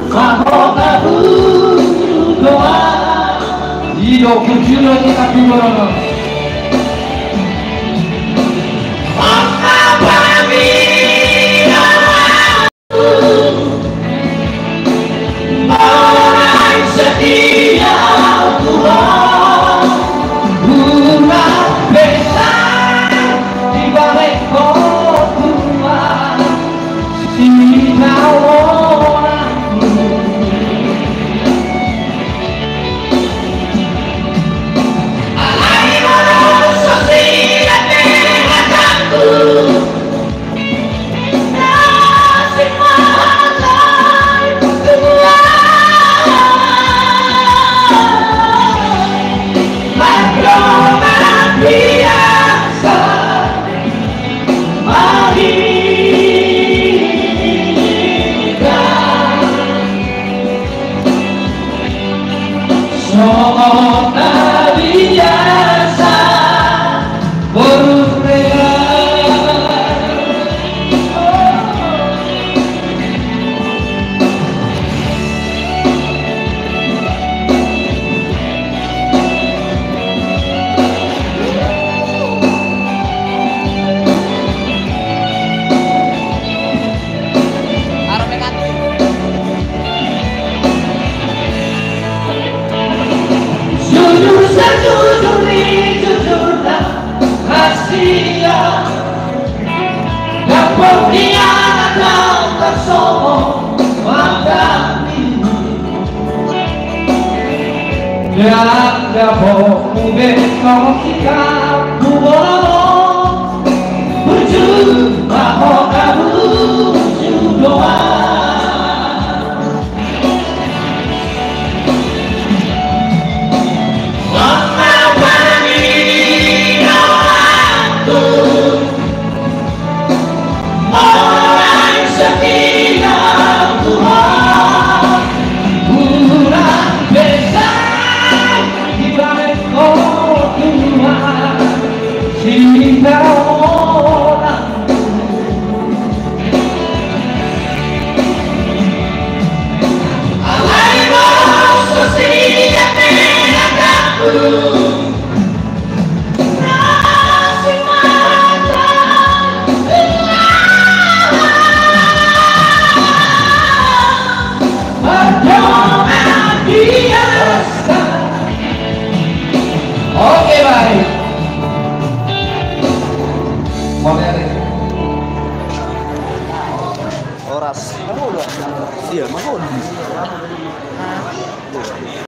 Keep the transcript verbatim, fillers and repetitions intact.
Mahotahu doa. Ido kuculo di kapibono. Mama pamina. Orang setia Tuhan, guna besar di balik kau Tuhan. Jujur sejujur ni jujur dan rahasia. Dapot ni anak dapot somo matani. Dang dapot mubek kau hikap bubono. Burju mahotahu burju doa. Oke, baik. Horas. Iya, mangolu.